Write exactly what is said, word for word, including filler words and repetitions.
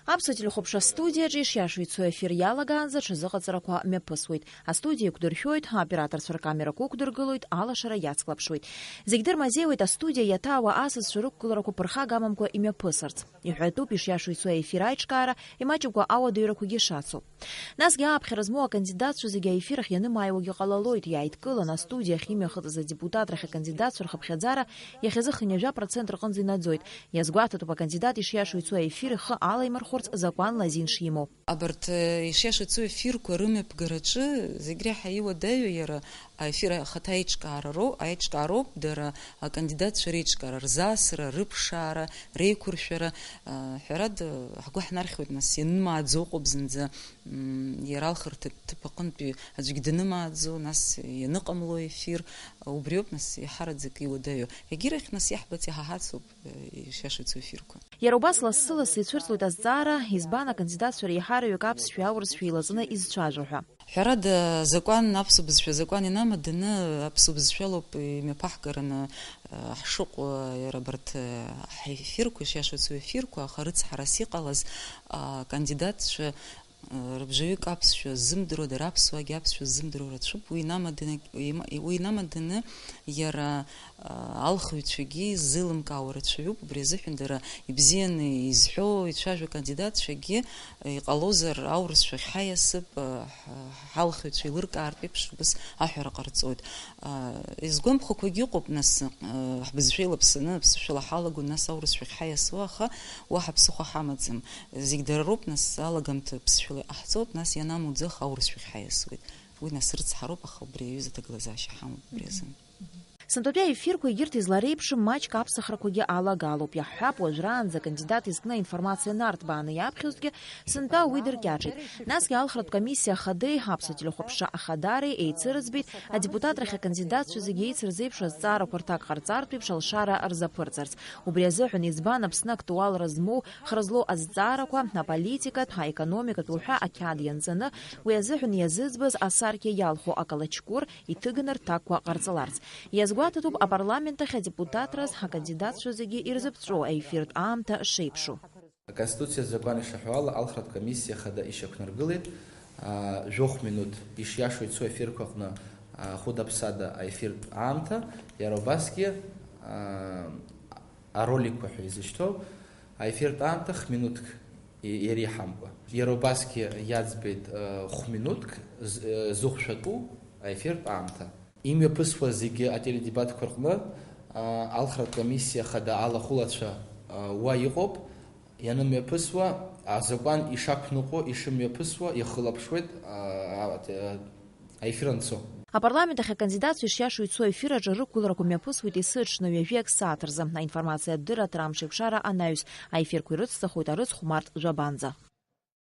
Аԥсуа телехәаԥшра астудиаҿы ишиашоу ицо ефир иалагаанӡа аҽазыҟаҵарақәа мҩаԥысуеит. Астудиа еиқәдыршәоит, аоператорцәа ркамерақәа ықәдыргылоит, алашара иацклаԥшуеит. Зегь дырмазеиуеит астудиа иаҭаауа асасцәа рықәгыларақәа ԥырхага амамкәа имҩаԥысырц. Иҳәатәуп ишиашоу ицо аефир аиҿкаара, имаҷымкәа ауадаҩрақәагьы шацу. Насгьы ааԥхьара змоу акандидатцәа зегьы аефир ахь ианымааиуагьы ҟалалоит, иааидкыланы астудиа ахь имҩахыҵыз адепутатрахь акандидатцәа рхыԥхьаӡара иахьазы хынҩажәа процент рҟынӡа инаӡоит. Иазгәаҭатәуп акандидат ишиашоу ицо аефир ихы алаимырхәырц закәанла азин шимоу. Абарҭ, э, ишиашоу ицо ефирқәа рымҩаԥгараҿы зегь реиҳа иуадаҩу иара аефир ахаҭа аиҿкаарароу-, аиҿкаароуп, дара акандидатцәа реиҿкаара, рзаасра, рыԥшаара, реиқәыршәара, а, ҳәарада, ҳгәы ҳнархьуеит, нас, ианымааӡо ыҟоуп зынӡа, м, иара алхырҭа ҭыԥ аҟынтәи аӡәгьы данымааӡо, нас, ианыҟамло ефир, убриоуп, нас, иаҳараӡак иуадаҩу. Егьирахь, нас, иаҳбац, иҳаҳацуп, э, ишиашоу ицо ефирқәа. Иара убас лассы-лассы ицәырҵуеит азҵаара, избан акандидатцәа реиҳараҩык аԥсшәеи аурысшәеи еилаҵны изцәажәо ҳәа. Ҳәарада, азакәан, аԥсуа бызшәа азакәан инамаданы, аԥсуа бызшәалоуп имҩаԥаҳгараны, э, ҳшыҟоу, иара абарҭ, э, ҳефирқәа, ишиашоу ицо ефирқәа, аха рыцҳарас иҟалаз, а, акандидатцәа, э, рыбжаҩык аԥсшәа ззымдыруа, дара аԥсуаагьы аԥсшәа ззымдыруа рацәоуп, уи инамаданы, уи инамаданы иара алхыҩцәагьы иззеилымкаауа рацәаҩуп, убри азыҳәан дара ибзианы изҳәо, ицәажәо акандидатцәагьы, иҟалозар, аурысшәахь ҳаиасып, ҳалхыҩцәа еилыркаартә еиԥш, убас аҳәара ҟарҵоит. Изгәамԥхақәагьы ыҟоуп, нас, ҳбызшәа еилаԥсаны аԥсышәала ҳалагон, нас аурысшәахь ҳаиасуа, аха уаҳа ԥсыхәа ҳамаӡам. Зегь дара роуп, нас, алагамҭа ԥсышәала иҟаҳҵоит, нас ианамуӡах аурысшәахь ҳаиасуеит. Уи нас рыцҳароуп, аха убри аҩыза аҭагылазаашьа ҳамоуп убри азын. Сынтәатәи аефирқәа егьырҭ излареиԥшым маҷк аԥсахрақәагьы алагалоуп. Иаҳҳәап, уажәраанӡа акандидат изкны аинформациа нартбааны иаԥхьозҭгьы, сынтәа уи дыркьаҿит. Насгьы алхратә комиссиа ахадеи аԥсуа телехәаԥшра ахадареи еицырыӡбеит, адепутатрахь акандидатцәа зегьы еицырзеиԥшу азҵаарақәа рҭак ҟарҵартә еиԥш алшара рзаԥырҵарц. Убри азыҳәан избан Аԥсны актуалра змоу хра злоу азҵаарақәа, аполитикатә, аекономикатә уҳәа ақьаад ианҵаны, уи азыҳәан иазыӡбаз асаркьа иалху акалаҷкәыр иҭыганы рҭакқәа ҟарҵаларц. Иазгәаҭатәуп апарламент ахь адепутатраз акандидатцәа зегьы ирзыԥҵәоу аефиртә аамҭа шеиԥшу. Аконституциа азакәан ишаҳәо ала, алхратә комиссиа хада ишьақәнаргылеит, аа, жәохә минуҭ ишиашоу ицо аефирқәа аҟны, аа, хәыда-ԥсада аефиртә аамҭа, иара убасгьы, аа, ароликқәа ҳәа изышьҭоу аефиртә аамҭа хә-минуҭк и-, иреиҳамкәа. Иара убасгьы иаӡбеит, э, хә-минуҭк з-, э, зыхәшәатәу аефиртә аамҭа. Имҩаԥысуа зегьы ателедебатқәа рҟны, а, алхратә комиссиа хада алахәылацәа, а, уа иҟоуп. Ианымҩаԥысуа, азакәан ишақәныҟәо, ишымҩаԥысуа ихылаԥшуеит, а, а, а, аефир анцо. Апарламент ахь акандидатцәа ишиашоу ицо аефир аҿы рықәгыларақәа мҩаԥысуеит есыҽны ҩажәи акы сааҭ рзы. Аинформациатә дырраҭара амш еиқәшара анаҩс, аефирқәа ирыцҵахоит арыцхә март жәабанӡа.